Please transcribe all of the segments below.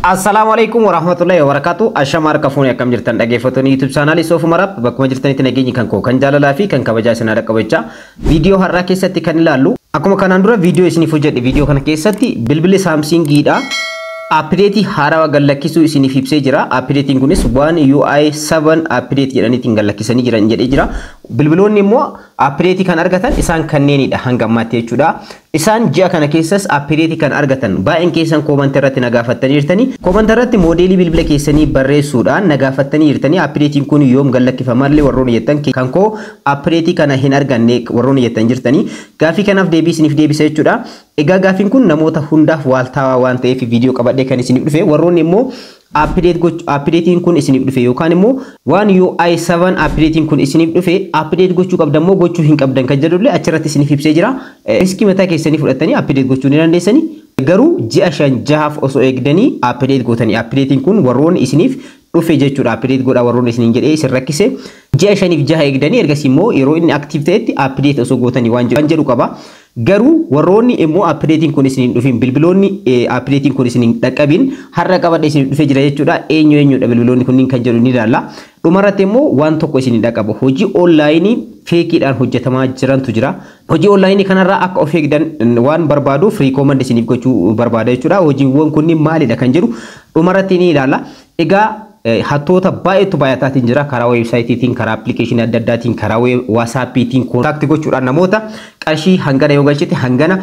Assalaamu alaikum warahmatullahi wabarakatuh. Ashama harka fuunee, akkam jirtan dhaggeeffattoonni YouTube chaanaalii Soofuma Maraab? Bakkuma jirtanitti nageenyi kan koo kan jaalalaa fi kan kabajaa isin haadha qabachaa. Viidiyoo har'aa keessatti kan ilaallu, akkuma kanaan dura viidiyoo isiniif hojjedhe, viidiyoo kana keessatti bilbilli Samsungiidha. Update haarawaa gallakkisuu isiniif ibsee jira. Updateiin kunis One UI 7 update jedhaniitiin gallakkisanii jiran jedhee jira. Bilbiloonni immoo update kan argatan isaan kanneenidha hanga ammaatti jechuudha. Isaan ji'a kana keessas update kan argatan baay'een keessan comment irratti na gaafattanii jirtanii. Comment irratti moodeelii bilbila keessanii barreessuudhaan na gaafattanii jirtanii. Updateiin kun yoom gallakkifamallee warroonni jettan, kan koo update kana hin arganne warroonni jettan jirtanii. Gaafii kanaaf deebii isiniif deebisa jechuudha. Egaa gaafiin kun namoota hundaaf waaltaawaa waan ta'eef viidiyoo qabadhee kan isiniif dhufe. Warroonni immoo updateiin kun isiniif dhufe yookaan immoo One UI 7 updateiin kun isiniif dhufe, update gochuu qabdan moo gochuu hin qabdan kan jedhullee achirratti isiniif ibsee jira. Riskii mataa keessanii fudhattanii update gochuu ni dandeessanii. Garuu ji'a 5 jahaaf osoo eegdanii update gootanii, updateiin kun warroonni isiniif dhufe jechuudha. Update godhaa warroonni isiniin jedhee isin rakkise, ji'a 5f 6 eegdanii ergasii immoo yeroo inni active ta'etti update osoo gootanii waan jedhu qaba. Garuu warroonni immoo updateiin kun isiniin dhufin, bilbiloonni updateiin kun isiniin dhaqqabin har'a qabadhe isiniif dhufee jira jechuudha. Eenyu eenyudha bilbiloonni kunniin kan jedhu ni ilaalla. Dhumarratti immoo waan tokko isiniin dhaqqabu, hojii onlaayinii fakeiidhaan hojjetamaa jirantu jira. Hojii onlaayinii kanarraa akka of eegdan waan barbaaduuf recommend isiniif gochuu barbaada jechuudha. Hojiiwwan kunniin maalidha kan jedhu dhumarratti ni ilaalla. Egaa hattoota baay'eetu baay'ataatiin jira, karaa weebsaayitiitiin, karaa appilikeeshinii adda addaatiin, karaa WhatsAppiitiin contact gochuudhaan namoota qarshii hangana yoo galchite hangana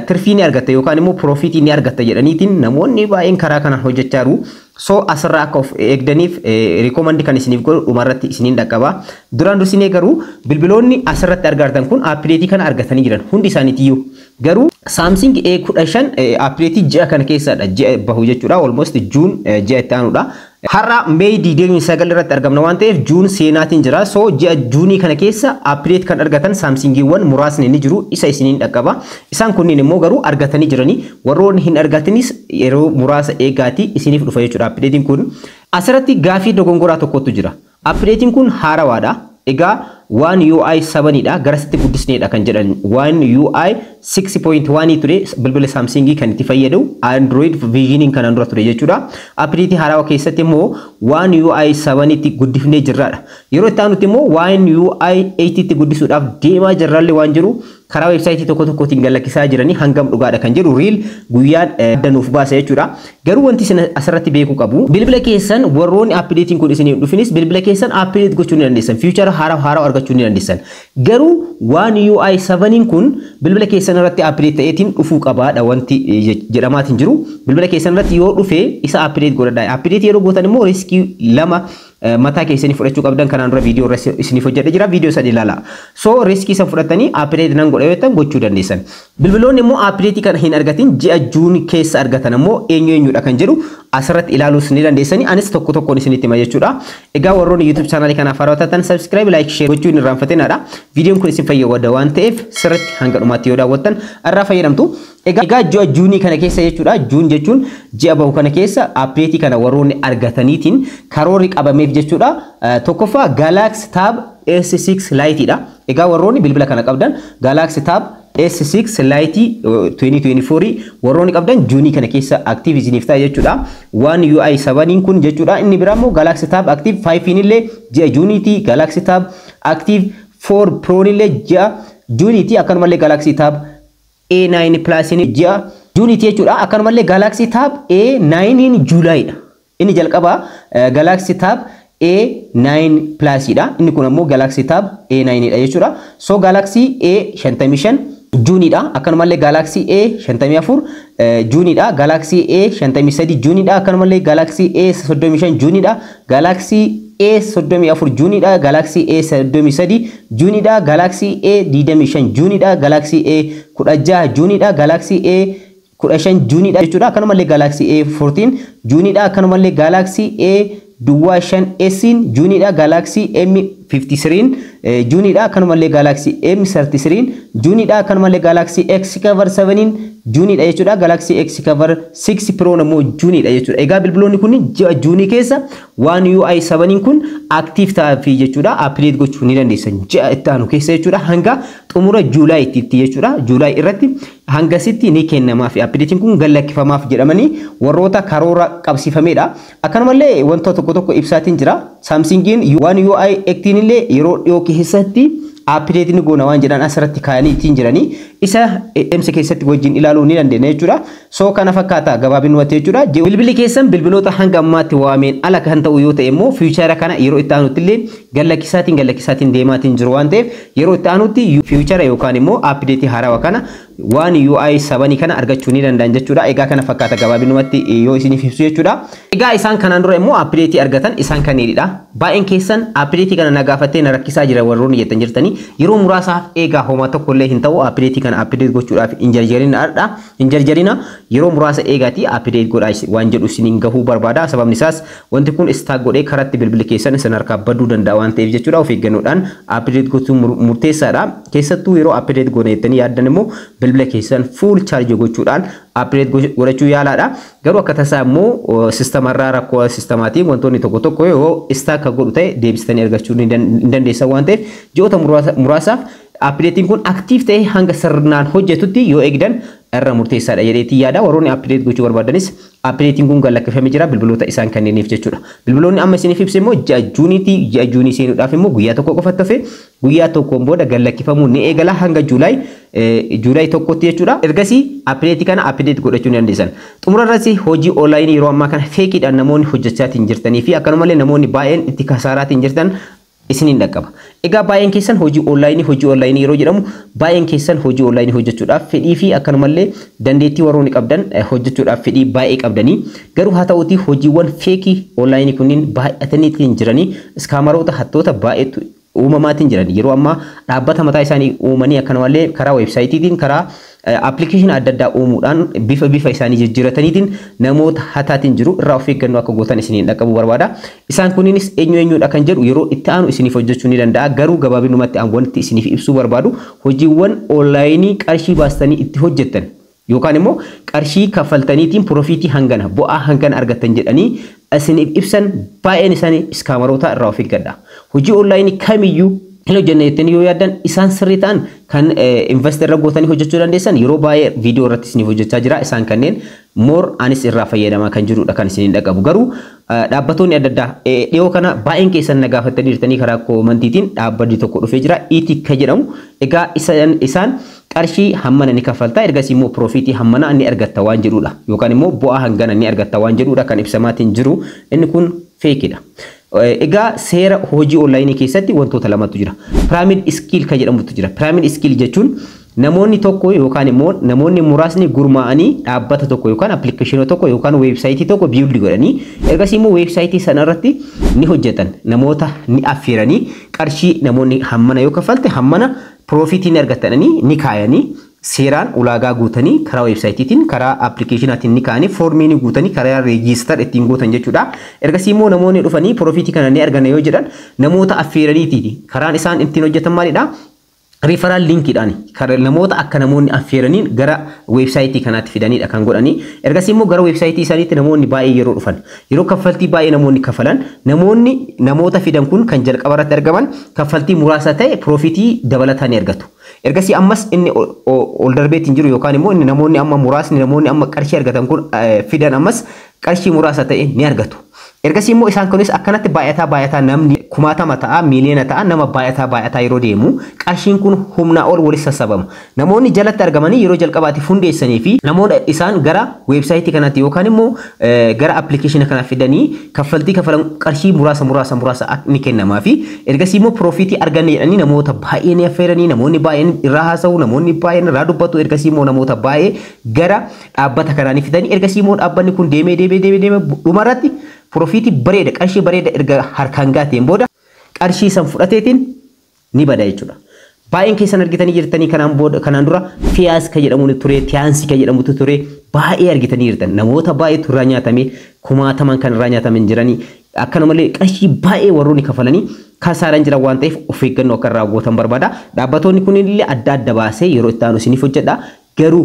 tirfii ni argatta yookaan immoo profitii ni argatta jedhaniitiin namoonni baay'een karaa kanaan hojjechaa jiru. So asirraa akka of eegdaniif recommend kan isiniif godhu dhumarratti isiniin dhaqqaba. Duraan dursinee garuu bilbiloonni asirratti argatan kun update kana argatanii jiran hundi isaaniitiyyuu. Garuu Samsung A15 update ji'a kana keessadha, ji'a bahu jechuudha. Almost June ji'a itti aanudha. Har'a May 29 irratti argamna waan ta'eef June seenaatiin jira. So ji'a Juunii kana keessa update kan argatan Samsungiiwwan muraasni ni jiru, isa isiniin dhaqqaba. Isaan kunniin immoo garuu argatanii jiranii, warroonni hin argatinis yeroo muraasa eegaatii isiniif dhufa jechuudha updateiin kun. Asirratti gaafii dogongoraa tokkotu jira. Updateiin kun haarawaadha. Egaa One UI 7 dha, garasitti guddisneedha kan jedhan. One UI 6.1 ture bilbila Samsungii kan itti fayyadu, Android versioniin kanaan dura ture jechuudha. Update haarawaa keessatti immoo One UI 7 tti guddifnee jirraadha. Yeroo itti aanutti immoo One UI 8 tti guddisuudhaaf deemaa jirrallee waan jiru karaa weebsaayitii tokko tokkotiin galakkisaa jiranii, hangam dhugaadha kan jedhu real guyyaan adda nuuf baasa jechuudha. Garuu wanti isin asirratti beekuu qabu, bilbila keessan warroonni updateiin kun isin dhufinis bilbila keessan update gochuu ni dandeessan. Feature haaraa haaraa argachuu ni dandeessan. Garuu One UI 7 kun bilbila keessan irratti update ta'eetiin dhufuu qabaadha wanti jedhamaatiin jiru. Bilbila keessan irratti yoo dhufe isa update godhadha. Update yeroo gootan immoo riskii lama mataa keessanii fudhachuu qabdan kanaan dura viidiyoo irra isiniif hojjedhe jira, viidiyoo san ilaala. So riskii san fudhatanii update nan godha yoo jettan gochuu dandeessan. Bilbiloonni immoo update kana hin argatin ji'a Juun keessa argatan immoo eenyu eenyudha kan jedhu asirratti ilaaluus ni dandeessanii, anis tokko tokkoon isinitti hima jechuudha. Egaa warroonni YouTube chaanaalii kanaaf haarawaa taatan subscribe, like, share gochuu hin irraanfatinaadha. Viidiyoon kun isin fayyada waan ta'eef sirriitti hanga dhumaatti yoo daawwattan irraa fayyadamtu. Egaa ji'a Juunii kana keessa jechuudha. June jechuun ji'a bahu kana keessa update kana warroonni argataniitiin karoorri qabameef jechuudha. Tokkoffaa Galaxy Tab S6 Lite dha. Egaa warroonni bilbila kana qabdan, Galaxy Tab S6 Lite 2024 warroonni qabdan, Juunii kana keessa active isiniif ta'a jechuudha. One UI 7 kun jechuudha. Inni biraa immoo Galaxy Tab Active 5 illee ji'a Juuniiti. Galaxy Tab Active 4 Pro illee ji'a Juuniiti. Akkanumallee Galaxy Tab A9 Plus ji'a Juuniiti jechuudha. Akkanumallee Galaxy Tab A9 Juulaayidha. Inni jalqabaa Galaxy Tab A9 Plus dha. Inni kun ammoo Galaxy Tab A9 dha jechuudha. So Galaxy A55 Juuniidha. Akkanumallee Galaxy A54 Juuniidha. Galaxy A53 Juuniidha. Akkanumallee Galaxy A35 Juuniidha. Galaxy A34 Juuniidha. Galaxy A33 Juuniidha. Galaxy A25 Juuniidha. Galaxy A16 Juuniidha. Galaxy A15 Juuniidha jechuudha. Akkanumallee Galaxy A14 Juuniidha. Akkanumallee Galaxy A 05 S Juuniidha. Galaxy M M53 Juuniidha. Akkanumallee Galaxy M33 Juuniidha. Akkanumallee Galaxy X Cover 7 Juuniidha jechuudha. Galaxy X Cover 6 Pro immoo Juuniidha jechuudha. Egaa bilbiloonni kun ji'a Juunii keessa One UI 7 kun active ta'aafii jechuudha. Update gochuu ni dandeessan ji'a itti aanu keessa jechuudha. Hanga xumura Juulaayitti jechuudha. Juulaay irratti hangasitti ni kennamaaf, updateiin kun gallakkifamaaf jedhamanii warroota karoora qabsiifamedha. Akkanumallee wanta tokko tokko ibsaatiin jira. Samsungiin One UI 8 illee yeroo dhiyoo keessatti update ni goona waan jedhan asirratti kaayanii ittiin jiranii, isa deemsa keessatti wajjin ilaaluu ni dandeenya jechuudha. So kana fakkaata gabaabinumatti jechuudha. Bilbilli keessan bilbiloota hanga ammaatti waameen ala kan ta'u yoo ta'e immoo feature kana yeroo itti aanutti illee gallakkisaatiin gallakkisaatiin deemaatiin jiru waan ta'eef, yeroo itti aanutti feature yookaan immoo update haarawaa kana, One UI 7 kana argachuu ni danda'an jechuudha. Egaa kana fakkaata gabaabinumatti yoo isiniif ibsu jechuudha. Egaa isaan kanaan dura immoo update argatan isaan kanneenidha. Baay'een keessan update kana na gaafattee na rakkisaa jira warroonni jettan jirtanii, yeroo muraasaaf eegaa, homaa tokko illee hin ta'u. Update kana update gochuudhaaf hin jarjarina, hin jarjarina, yeroo muraasa eegaatii update godhaa waan jedhu isiniin gahuu barbaada. Sababni isaas wanti kun stuck godhee karatti bilbilli keessan isin harkaa baduu danda'a waan ta'eef jechuudha. Of eeggannoodhaan update gochuun murteessaadha. Keessattuu yeroo update goone jettanii yaaddan immoo bilbila keessan full charge gochuudhaan update godhachuu yaalaadha. Garuu akka tasaa immoo systemarraa rakkoo systemaatiin wantoonni tokko tokko yoo stuck godhu ta'e, deebistanii argachuu ni dandeessan waan ta'eef, ji'oota muraasaaf updateiin kun active ta'e hanga sirnaan hojjetutti yoo eegdan irra murteessaadha jedheetii yaada. Warroonni update gochuu barbaadanis updateiin kun gallakkifamee jira bilbiloota isaan kanneeniif jechuudha. Bilbiloonni amma isiniif ibse immoo ji'a Juuniitii, ji'a Juunii seenuudhaaf immoo guyyaa tokko qofatti hafe. Guyyaa tokkoon booda gallakkifamuu ni eegala hanga Juulaay 1tti jechuudha. Ergasii update kana update godhachuu ni dandeessan. Xumura irratti hojii onlineii yeroo ammaa kana fakeiidhaan namoonni hojjechaatiin jirtanii fi akkanumallee namoonni baay'een itti kasaaraatiin jirtan isiniin dhaqqaba. Egaa baay'een keessan hojii onlineii, hojii onlineii yeroo jedhamu, baay'een keessan hojii onlineii hojjechuudhaaf fedhii fi akkanumallee dandeettii warroonni qabdan hojjechuudhaaf fedhii baay'ee qabdanii, garuu haa ta'uutii hojiiwwan fakeii onlineii kunniin baay'atanii jiranii, scammeroota, hattoota baay'eetu uumamaatiin jiran. Yeroo ammaa dhaabbata mataa isaanii uumanii, akkanumallee karaa websiteiitiin, karaa applicationii adda addaa uumuudhaan bifa bifa isaanii jijjiirataniitiin namoota hataatiin jiru. Irraa of eeggannoo akka gootan isiniin dhaqqabuu barbaada. Isaan kunniinis eenyu eenyudha kan jedhu yeroo itti aanu isiniif hojjechuu ni danda'a. Garuu gabaabinumatti wanti isiniif ibsuu barbaadu, hojiiwwan onlineii qarshii baastanii itti hojjettan yookaan immoo qarshii kaffaltaniitiin profitii hangana, bu'aa hangana argattan jedhanii isiniif ibsan, baay'een isaanii scammeroota, irraa of eeggadha. Hojii onlineii kamiyyuu hin hojjenne jettanii yoo yaaddan, isaan sirrii ta'an kan invest irra gootanii hojjechuu dandeessan yeroo baay'ee viidiyoo irratti isiniif hojjechaa jira. Isaan kanneen more anis irraa fayyadamaa kan jirudha kan isiniin dhaqqabu. Garuu dhaabbattoonni adda addaa dhiyoo kana baay'een keessan na gaafattanii jirtanii, karaa commentiitiin dhaabbanni tokko dhufee jira, Etik jedhamu. Egaa isaan qarshii hammana ni kaffalta, ergasii immoo profitii hammana ni argatta waan jedhudha, yookaan immoo bu'aa hangana ni argatta waan jedhudha kan ibsamaatiin jiru. Inni kun fakeidha. Egaa seera hojii onlineii keessatti wantoota lamatu jira. Pyramid scheme kan jedhamutu jira. Pyramid scheme jechuun namoonni tokko yookaan immoo namoonni muraasni gurmaa'anii dhaabbata tokko yookaan applicationii tokko yookaan websiteii tokko build godhanii, ergasii immoo websiteii sana irratti ni hojjetan, namoota ni affeeranii, qarshii namoonni hammana yoo kaffalte hammana profitii ni argatanii ni kaayanii, seeraan ulaagaa guutanii, karaa websiteiitiin, karaa applicationaatiin ni kaa'anii, formii ni guutanii, karaa register ittiin gootan jechuudha. Ergasii immoo namoonni dhufanii profitii kana ni arganna yoo jedhan, namoota affeeraniitiiti. Karaan isaan ittiin hojjetan maalidha? Referral linkiidhaan namoota akka namoonni affeeraniin gara websiteii kanaatti fidanidha kan godhanii. Ergasii immoo gara websiteii isaaniitti namoonni baay'ee yeroo dhufan, yeroo kaffaltii baay'ee namoonni kaffalan, namoonni namoota fidan kun kan jalqaba irratti argaman kaffaltii muraasa ta'e profitii dabalataa ni argatu. Ergasii ammas inni ol darbeetiin jiru yookaan immoo inni namoonni amma muraasni, namoonni amma qarshii argatan kun fidan, ammas qarshii muraasa ta'e ni argatu. Ergasii immoo isaan kunis akkanatti baay'ataa baay'ataa, namni kumaatama ta'a, miiliyoona ta'a, nama baay'ataa baay'ataa yeroo deemu, qarshiin kun humnaa ol walitti sassabama. Namoonni jalatti argamanii yeroo jalqabaatiif hundeessanii fi namoota isaan gara websiteii kanaatti yookaan immoo gara applicationii kanaa fidanii kaffaltii kaffalan, qarshii muraasa muraasa muraasa ni kennamaa fi ergasii immoo profitii arganne jedhanii namoota baay'ee ni affeeranii, namoonni baay'een irraa haasa'u, namoonni baay'een irraa dubbatu. Ergasii immoo namoota baay'ee gara dhaabbata kanaa ni fidanii, ergasii immoo dhaabbanni kun deemee deemee deemee deemee dhumarratti profitii bareeda, qarshii bareeda erga harkaan gaateen booda qarshii san fudhateetiin ni bada jechuudha. Baay'een keessan argitanii jirtanii. Kanaan booda, kanaan dura Fiyaas kan jedhamu ture, Tiyaansii kan jedhamutu ture, baay'ee argitanii jirtan. Namoota baay'eetu irraa nyaatamee, kumaataman kan irraa nyaataman jiranii, akkanumallee qarshii baay'ee warroonni kafalanii kasaaran jira waan ta'eef of eeggannoo akka irraa gootan barbaada. Dhaabbatoonni kun illee adda adda baasee yeroo itti aanu isiniif hojjedha. Garuu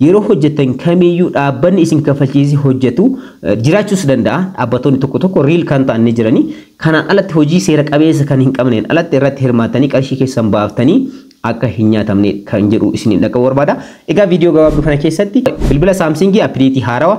yeroo hojjetan kamiyyuu dhaabbanni isin kaffalchiisee hojjetu jiraachuus danda'a. Dhaabbatoonni tokko tokko real kan ta'an ni jirani. Kanaan alatti hojii seera qabeessa kan hin qabneen alatti irratti hirmaattanii qarshii keessan baaftanii akka hin nyaatamne kan jedhu isiniin dhaqqabu barbaada. Egaa viidiyoo gabaabduu kana keessatti bilbila Samsung update haarawaa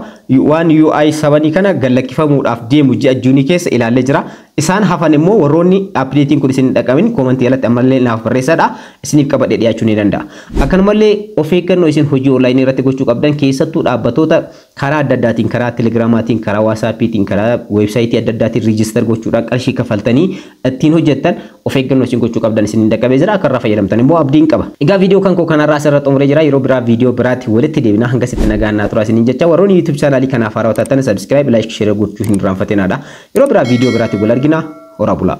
One UI 7 kana gallakkifamuudhaaf deemu ji'a Juunii keessa ilaallee jira. Isaan hafan immoo warroonni updateiin kun isin dhaqqabin commentii jalatti ammallee naaf barreessadha. Isiniif qabadhee dhiyaachuu ni danda'a. Akkanumallee of eeggannoo isin hojii onlineii irratti gochuu qabdan, keessattuu dhaabbatoota karaa adda addaatiin, karaa Telegramaatiin, karaa WhatsAppiitiin, karaa websiteii adda addaatiin register gochuudhaan qarshii kaffaltanii ittiin hojjettan, of eeggannoo isin gochuu qabdan isin dhaqqabee jira. Akka irraa fayyadamtan immoo abdiin qaba. Egaa viidiyoo kan koo kanarraa asirra xumuree jira. Yeroo biraa viidiyoo biraatti walitti deebina. Hanga sitti nagaan naa turaa isiniin jecha, warroonni YouTube channelii kanaaf haarawaa taatan subscribe, like, share gochuu hin irraanfatinaadha. Yeroo biraa viidiyoo biraatti wal argina. Horaa bulaa.